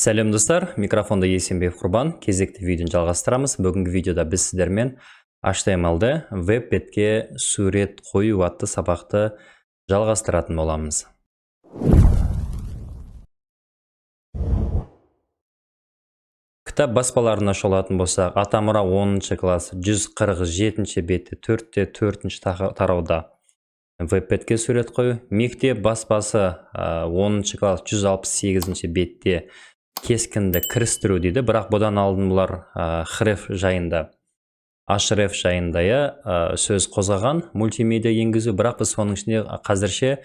Сәлем, достар! Микрофонда Есенбек Құрбан. Кезекті видеоны жалғастырамыз. Бүгінгі видеода біз сіздермен HTML-ді веб бетке сурет қою атты сабақты жалғастыратын боламыз. Кітап баспаларына шолатын болсақ, Атамұра 10 класс 147 бетте 4-те 4 тарауда веб бетке сурет қою, мектеп баспасы 10 класс 168 бетте кескінді кірістіру дейді. Бірақ бұдан алдын бұлар href жайында, href жайында, иә, сөз қозғаған, мультимедиа енгізу. Бірақ біз соның ішінде қазірше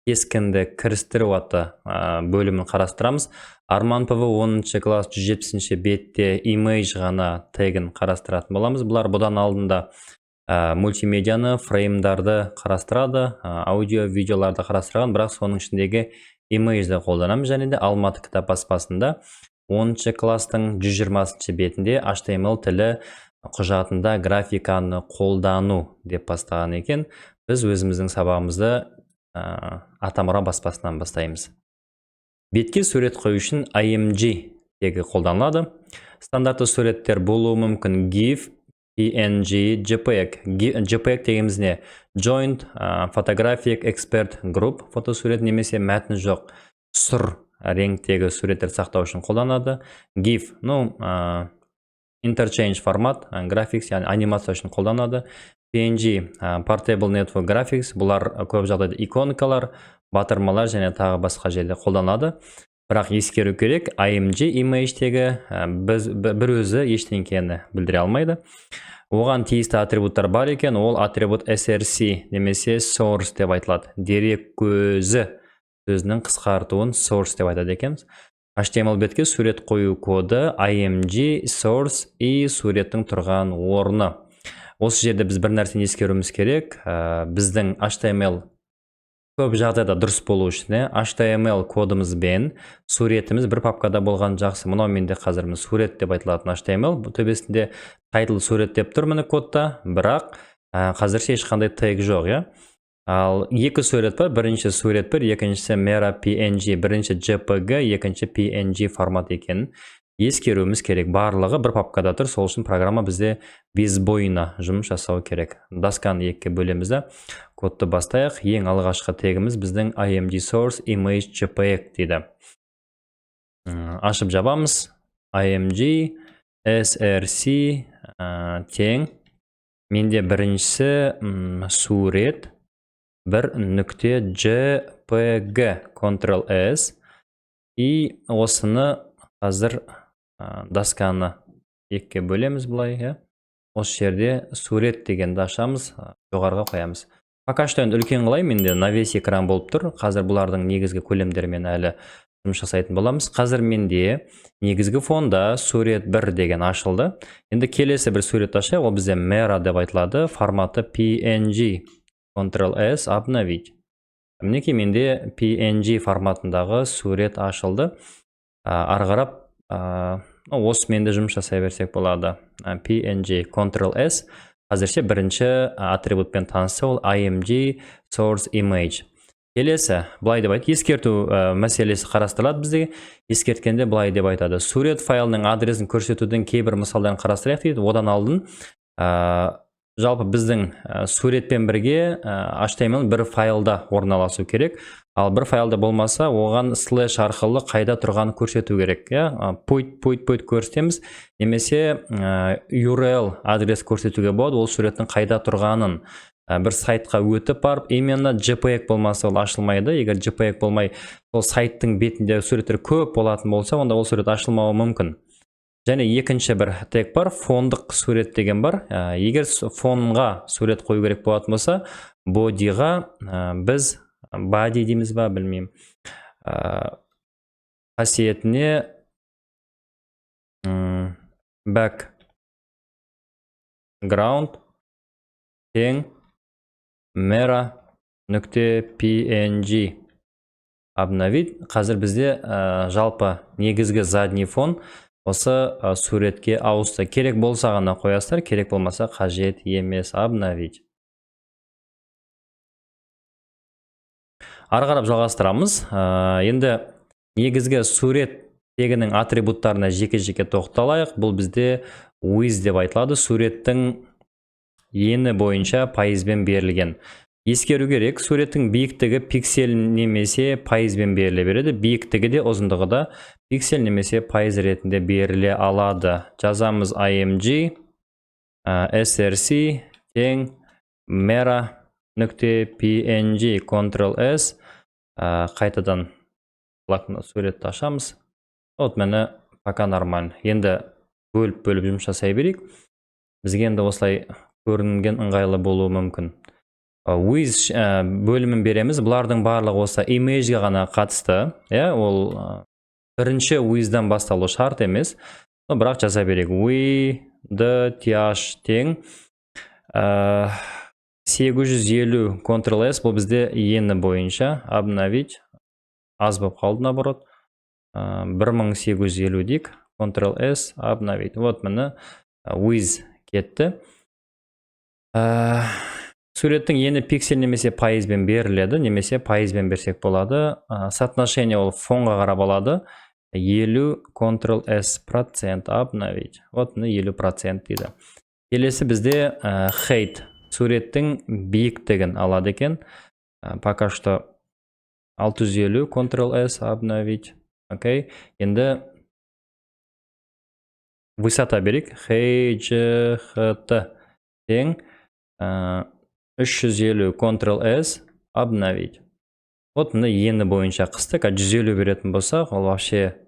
кескінді кірістіру атты бөлімін қарастырамыз. Арман ПВ 10 класс 170 бетте image ғана тегін қарастыратын боламыз. Бұлар бұдан алдында мультимедианы, фреймдарды қарастырады, аудио, видеоларды қарастырған, бірақ соның ішіндегі image'ді қолданамыз. Және де Алматы кітап баспасында 10 класстың 120 бетінде HTML тілі құжатында графиканы қолдану деп бастаған екен. Біз өзіміздің сабағымызды Атамұра баспасынан бастаймыз. Бетке сурет қою үшін IMG тегі қолданылады. Стандартты суреттер болуы мүмкін: GIF, PNG, JPEG. JPEG дегеніміз не? Joint Photographic Expert Group фотосурет немесе мәтін жоқ сұр реңктегі суреттер сақтау үшін қолданады. GIF, ну, Interchange формат, Graphics, яғни анимация үшін қолданады. PNG, Portable Network Graphics, бұлар көп жағдайда иконкалар, батырмалар және тағы басқа жерде қолданады. Бірақ ескеру керек, IMG image тегі біз бір өзі ештеңкені білдіре алмайды. Оған тиісті атрибуттар бар екен. Ол атрибут src немесе source деп айтылады. Дерек көзі сөзінің қысқартуын source деп айтады екенбіз. HTML бетке сурет қою коды: img source и суреттің тұрған орны. Осы жерде біз бір нәрсені ескеруіміз керек. Біздің HTML көп жағдайда дұрыс болу үшін, HTML кодымызбен суретіміз бір папкада болған жақсы. Мынау менде қазір міне сурет деп айтылатын HTML, бұл төбесінде title сурет деп тұр, міне, кодта, бірақ қазірше ешқандай тег жоқ, иә. Ал екі сурет бар: бірінші сурет бір, екіншісі mera PNG. Бірінші JPG, екінші PNG формат екенін ескеруіміз керек. Барлығы бір папкада тұр, сол үшін программа бізде безбойно жұмыс жасау керек. Досканы екіге бөлеміз да, кодты бастайық. Ең алғашқы тегіміз біздің img source image jpeg дейді. Ашып жабамыз. Img src тең, менде біріншісі сурет бір нүкте jpg, Ctrl S, и осыны қазір досканы екіге бөлеміз былай, иә. Осы жерде сурет дегенді ашамыз, жоғарыға қоямыз. Пока что енді үлкен қылайын, менде на весь экран болып тұр. Қазір бұлардың негізгі көлемдерімен әлі жұмыс жасайтын боламыз. Қазір менде негізгі фонда сурет бір деген ашылды. Енді келесі бір сурет ашайық. Ол бізде mera деп айтылады, форматы PNG. Ctrl S, обновить. Мінекей, менде PNG форматындағы сурет ашылды. Ары қарап осымен де жұмыс жасай берсек болады. PNG, Ctrl S. Қазірше бірінші атрибутпен танысса, ол img source image. Келесі былай деп айтады, ескерту мәселесі қарастырылады бізде. Ескерткенде былай деп айтады: сурет файлының адресін көрсетудің кейбір мысалдарын қарастырайық дейді. Одан алдын жалпы біздің суретпен бірге HTML бір файлда орналасу керек. Ал бір файлда болмаса, оған слэш арқылы қайда тұрғанын көрсету керек, иә. Путь, путь, путь көрсетеміз немесе URL адрес көрсетуге болады ол суреттің қайда тұрғанын. Бір сайтқа өтіп барып, именно JPEG болмаса, ол ашылмайды. Егер JPEG болмай, сол сайттың бетінде суреттер көп болатын болса, онда ол сурет ашылмауы мүмкін. Және екінші бір тег бар, фондық сурет деген бар. Егер фонға сурет қою керек болатын болса, бодиға біз body дейміз ба, білмеймін, қасиетіне background тең mera нүкте png, обновить. Қазір бізде жалпы негізгі задний фон осы суретке ауысты. Керек болса ғана қоясыздар, керек болмаса, қажет емес. Обновить. Ары қарап жалғастырамыз. Енді негізгі сурет Тегінің атрибуттарына жеке жеке тоқталайық. Бұл бізде width деп айтылады, суреттің ені бойынша пайызбен берілген. Ескеру керек, суреттің биіктігі пиксель немесе пайызбен беріле береді. Биіктігі де, ұзындығы да пиксель немесе пайыз ретінде беріле алады. Жазамыз: img src тең mera.png, Ctrl S. Қайтадан блокнот суретті ашамыз. Вот, міне, пока нормально. Енді бөліп бөліп жұмыс жасай берейік. Бізге енді осылай көрінген ыңғайлы болуы мүмкін. Width бөлімін береміз. Бұлардың барлығы осы image-ге ғана қатысты, иә. Ол бірінші width-дан басталу шарт емес, но бірақ жаза берейік. Width тең 850, Ctrl S. Бұл бізде ені бойынша. Обновить. Аз болып қалды, наоборот, 1850 дейік. Ctrl S, обновить. Вот, міне, width кетті. Суреттің ені пиксель немесе пайызбен беріледі, немесе пайызбен берсек болады. Соотношение ол фонға қарап алады. 50, Ctrl S, процент, обновить. Вот, міне, 50% дейді. Келесі бізде height, суреттің биіктігін алады екен. Пока что 650, Ctrl S, обновить. Окей, енді высота берейік. H тең 350, Ctrl S, обновить. Вот, міне, ені бойынша қыстық. А 150 беретін болсақ, ол вообще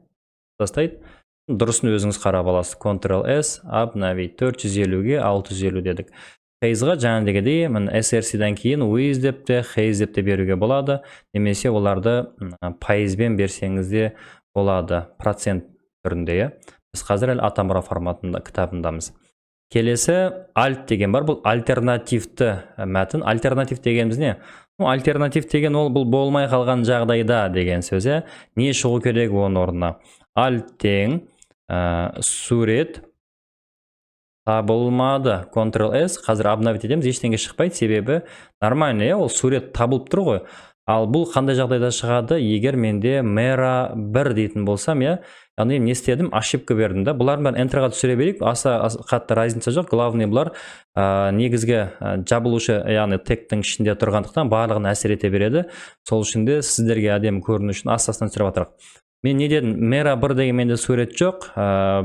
тастайды. Дұрысын өзіңіз қарап аласыз. Ctrl S, обновить. 450-ге 650 дедік. Height-ға жаңағыдегідей, міне, src-дан кейін width деп те, height деп те беруге болады, немесе оларды пайызбен берсеңіз де болады, процент түрінде, иә. Біз қазір әлі Атамұра форматында кітабындамыз. Келесі alt деген бар. Бұл альтернативті мәтін. Альтернатив дегеніміз не? Ну, альтернатив деген ол бұл болмай қалған жағдайда деген сөз, иә. Не шығу керек оның орнына? Alt тең сурет табылмады, Ctrl S. Қазір обновить етеміз, ештеңе шықпайды, себебі нормально, иә, ол сурет табылып тұр ғой. Ал бұл қандай жағдайда шығады? Егер менде mera 1 дейтін болсам, иә. Яғни не істедім? Ошибка бердім да. Бұлардың бәрін Enter-ға түсіре берейік, аса қатты разница жоқ. Главный, бұлар негізгі жабылушы, яғни тегтің ішінде тұрғандықтан, барлығына әсер ете береді. Сол үшін де сіздерге әдемі көріну үшін аста астынан түсіріп жатырмық. Мен не дедім? Mera 1 деген менде сурет жоқ.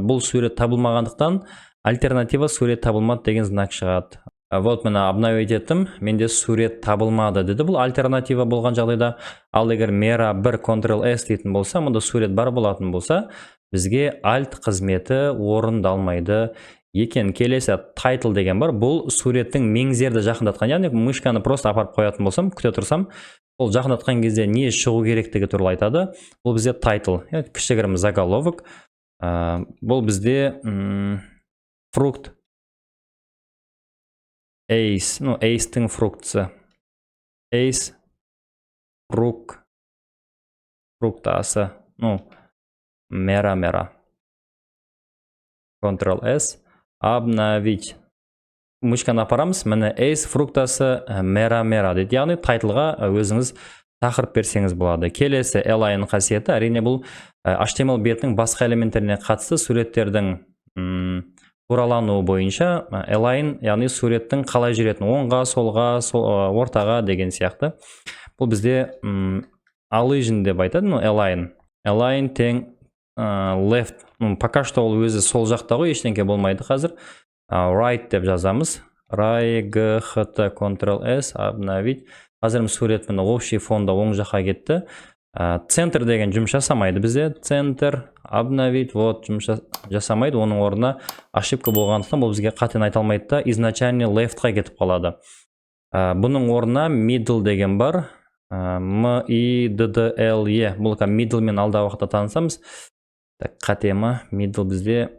Бұл сурет табылмағандықтан, альтернатива сурет табылмады деген знак шығады. Вот, міне, обновить еттім, менде сурет табылмады деді. Бұл альтернатива болған жағдайда. Ал егер mera 1, Ctrl S дейтін болса, мұнда сурет бар болатын болса, бізге alt қызметі орындалмайды екен. Келесі title деген бар. Бұл суреттің меңзерді жақындатқан, яғни мышканы просто апарып қоятын болсам, күте тұрсам, ол жақындатқан кезде не шығу керектігі туралы айтады. Бұл бізде title, иә, кішігірім заголовок. Бұл бізде фрукт эйс, ну, эйстің фруктысы, эйс фруктасы, ну, мера мера. Ctrl S, обновить. Мышканы апарамыз, міне, эйс фруктасы мера мера дейді. Яғни title-ға өзіңіз тақырып берсеңіз болады. Келесі align қасиеті. Әрине, бұл HTML бетінің басқа элементтеріне қатысты суреттердің туралануы бойынша align, яғни суреттің қалай жүретіні, оңға, солға, ортаға деген сияқты. Бұл бізде align деп айтады, ну, align. Align тең left. Ну, пока что ол өзі сол жақта ғой, ештеңке болмайды қазір. Right деп жазамыз, right, Ctrl S, обновить. Қазір сурет, міне, общий фонда оң жаққа кетті. Центр деген жұмыс жасамайды бізде. Центр, обновить. Вот, жұмыс жасамайды. Оның орнына ошибка болғандықтан, бұл бізге қатені айта алмайды да, изначально left-қа кетіп қалады. Бұның орнына middle деген бар. М И Д Д Л Е. Бұл middle мен алдағы уақытта танысамыз. Так, қате ма? Middle бізде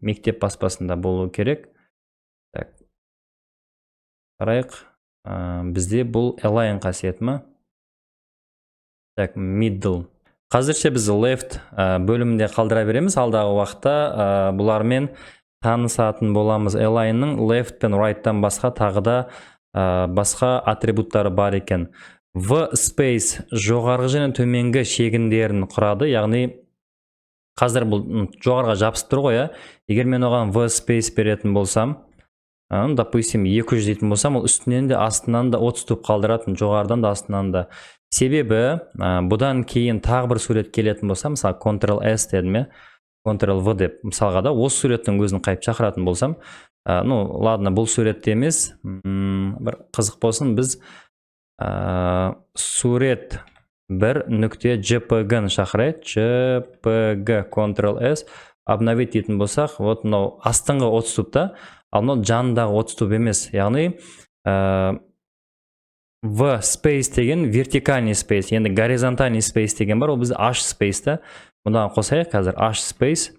мектеп баспасында болу керек. Так, қарайық. Бізде бұл align қасиеті ма? Так, middle. Қазірше біз left бөлімінде қалдыра береміз. Алдағы уақытта бұлармен танысатын боламыз. Align-ның left пен right-тан басқа тағы да басқа атрибуттары бар екен. V space жоғарғы және төменгі шегіндерін құрады, яғни Қазір бұл жоғарыға жабысып тұр ғой, иә. Егер мен оған v space беретін болсам, ну, допустим, 200 дейтін болсам, ол үстінен де, астынан да отступ қалдыратын, жоғарыдан да, астынан да. Себебі бұдан кейін тағы бір сурет келетін болса, мысалы, Ctrl S дедім, иә, Ctrl V деп, мысалға да, осы суреттің өзін қайтып шақыратын болсам, ну ладно, бұл суретте емес, бір қызық болсын, біз сурет 1.jpg ны шақырайық. Jpg, Ctrl S, обновить дейтін болсақ, вот мынау астыңғы отступ та, ал мынау жанындағы отступ емес. Яғни v space деген вертикальный space, енді горизонтальный space деген бар, ол бізде h space та. Бұдан қосайық қазір h space.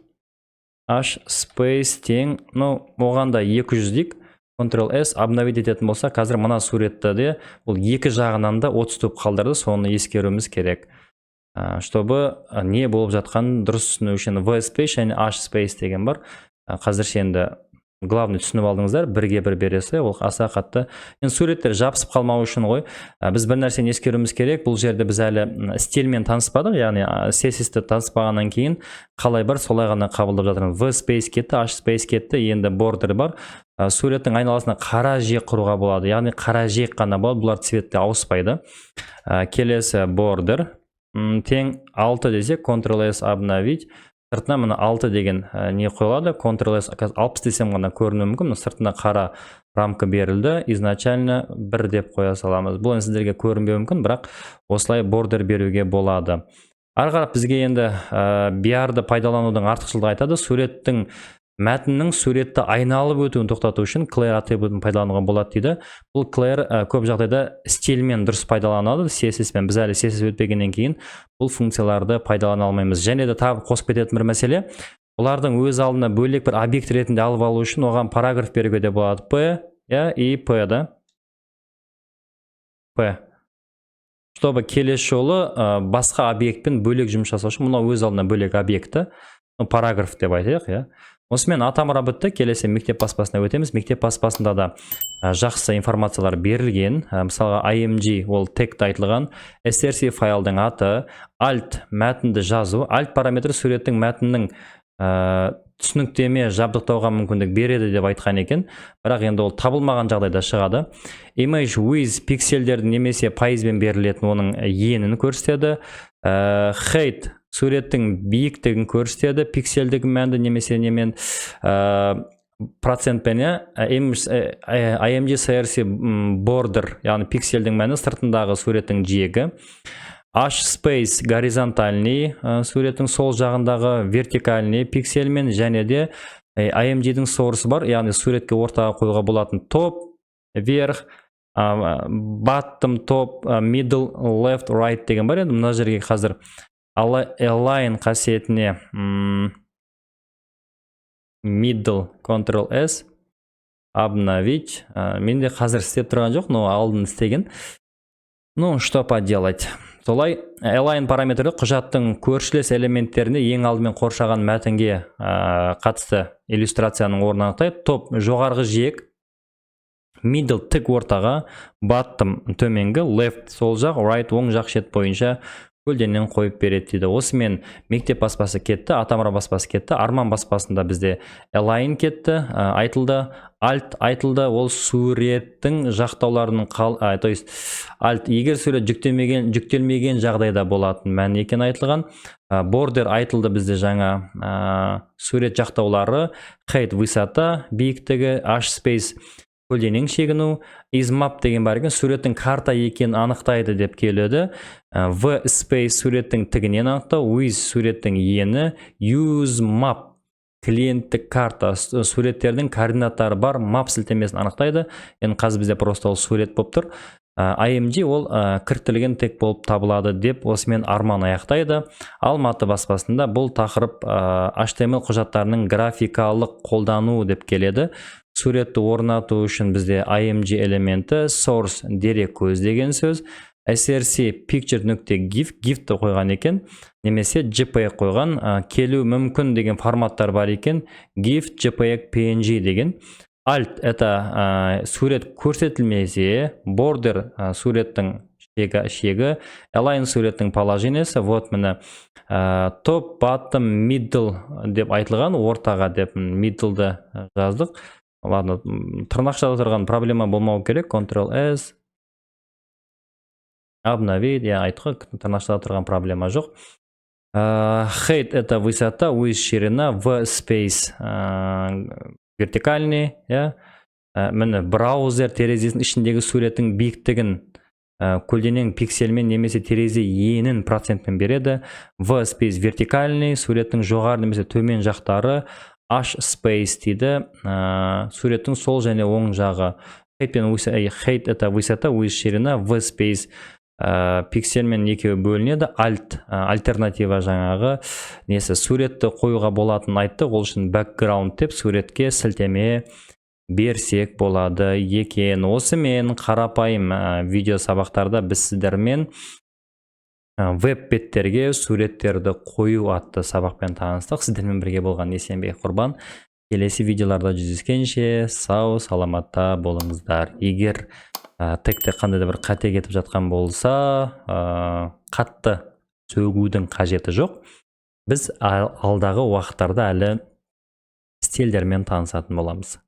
H space тең, ну, оған да 200 дейік. Ctrl S, обновить ететін болса, қазір мына суретті де бұл екі жағынан да отступ қалдырды. Соны ескеруіміз керек, чтобы не болып жатқанын дұрыс түсіну үшін. V space және h space деген бар. Қазірше енді главный түсініп алдыңыздар, бірге бір бересі ол аса қатты енді суреттер жабысып қалмау үшін ғой. Біз бір нәрсені ескеруіміз керек: бұл жерде біз әлі стильмен таныспадық, яғни CSS-ті таныспағаннан кейін қалай бар, солай ғана қабылдап жатырмыз. V space кетті, h space кетті, енді border бар. Суреттің айналасына қара жиек құруға болады, яғни қара жиек қана болады, бұлар цветте ауыспайды. Келесі border тең 6 десек, Ctrl S, обновить, сыртына мына 6 деген не қойылады. Ctrl S, қазір 60 десем ғана көрінуі мүмкін. Мына сыртына қара рамка берілді. Изначально 1 деп қоя саламыз. Бұл енді сіздерге көрінбеуі мүмкін, бірақ осылай border беруге болады. Ары қарап бізге енді BR-ды пайдаланудың артықшылығы айтады. Суреттің мәтіннің суретті айналып өтуін тоқтату үшін clear атрибутын пайдалануға болады дейді. Бұл clear көп жағдайда стильмен дұрыс пайдаланады, CSS пен. Біз әлі CSS өтпегеннен кейін бұл функцияларды пайдалана алмаймыз. Және де тағы қосып кететін бір мәселе: бұлардың өз алдына бөлек бір объект ретінде алып алу үшін оған параграф беруге де болады. P, иә, и P да, P, чтобы келесі жолы басқа объектпен бөлек жұмыс жасау үшін. Мынау өз алдына бөлек объекті, ну, параграф деп айтайық, иә. Осымен Атамұра бітті, келесі мектеп баспасына өтеміз. Мектеп баспасында да жақсы информациялар берілген. Мысалға, img ол тегті айтылған, src файлдың аты, alt мәтінді жазу, alt параметрі суреттің мәтіннің түсініктеме жабдықтауға мүмкіндік береді деп айтқан екен, бірақ енді ол табылмаған жағдайда шығады. Image width пикселдердің немесе пайызбен берілетін оның енін көрсетеді. Height суреттің биіктігін көрсетеді, пикселдік мәнді немесе немен, процентпен, иә. Img src border, яғни пикселдің мәні, сыртындағы суреттің жиегі. H space горизонтальный, суреттің сол жағындағы вертикальный пиксельмен. Және де img-дің source бар, яғни суретке ортаға қоюға болатын топ, вверх, bottom, top, middle, left, right деген бар. Енді мына жерге қазір align қасиетіне middle, Ctrl S, обновить. Менде қазір істеп тұрған жоқ, но алдын істеген. Ну, что поделать, солай. Align параметрі құжаттың көршілес элементтеріне ең алдымен қоршаған мәтінге қатысты иллюстрацияның орнын анықтайды. Топ жоғарғы жиек, middle тік ортаға, bottom төменгі, left сол жақ, right оң жақ шет бойынша көлденең қойып береді дейді. Осымен мектеп баспасы кетті, Атамұра баспасы кетті. Арман баспасында бізде align кетті, айтылды, alt айтылды, ол суреттің жақтауларының то есть alt егер сурет жүктемеген, жүктелмеген жағдайда болатын мән екені айтылған. Border айтылды бізде жаңа, сурет жақтаулары, height высота биіктігі, h space көлденең шегіну, ismap деген бар екен, суреттің карта екенін анықтайды деп келеді. V space суреттің тігінен анықтау, width суреттің ені, use map клиенттік карта, суреттердің координаттары бар map сілтемесін анықтайды. Енді қазір бізде просто ол сурет болып тұр. IMG ол кіріктірілген тег болып табылады деп осымен Арман аяқтайды. Алматы баспасында бұл тақырып HTML құжаттарының графикалық қолдану деп келеді. Суретті орнату үшін бізде IMG элементі, source дерек көз деген сөз, src picture нүкте gif, gif-ті қойған екен немесе JPEG қойған, келуі мүмкін деген форматтар бар екен: gif, JPEG, PNG деген. Alt это сурет көрсетілмесе, border суреттің Шегі. Align суреттің положениесі. Вот, міне, top, bottom, middle деп айтылған, ортаға деп middle'ды жаздық. Ладно, тырнақшада тұрған проблема болмау керек. Ctrl S, обновить. Иә, айттық қой, тырнақшада тұрған проблема жоқ. Height это высота, width ширина, в space вертикальный, иә. Міне, браузер терезесінің ішіндегі суреттің биіктігін көлденең пиксельмен немесе терезе енін процентпен береді. В space вертикальный, суреттің жоғары немесе төмен жақтары. H space дейді, суреттің сол және оң жағы. Height пен height это высота, width ширина, в space пиксельмен екеуі бөлінеді. Alt альтернатива, жаңағы несі, суретті қоюға болатынын айтты. Ол үшін background деп суретке сілтеме берсек болады екен. Осымен қарапайым видео сабақтарда біз сіздермен веб беттерге суреттерді қою атты сабақпен таныстық. Сіздермен бірге болған Есенбек Құрбан. Келесі видеоларда жүздескенше, сау саламатта болыңыздар. Егер тегте қандай да бір қате кетіп жатқан болса, қатты сөгудің қажеті жоқ. Біз алдағы уақыттарда әлі стильдермен танысатын боламыз.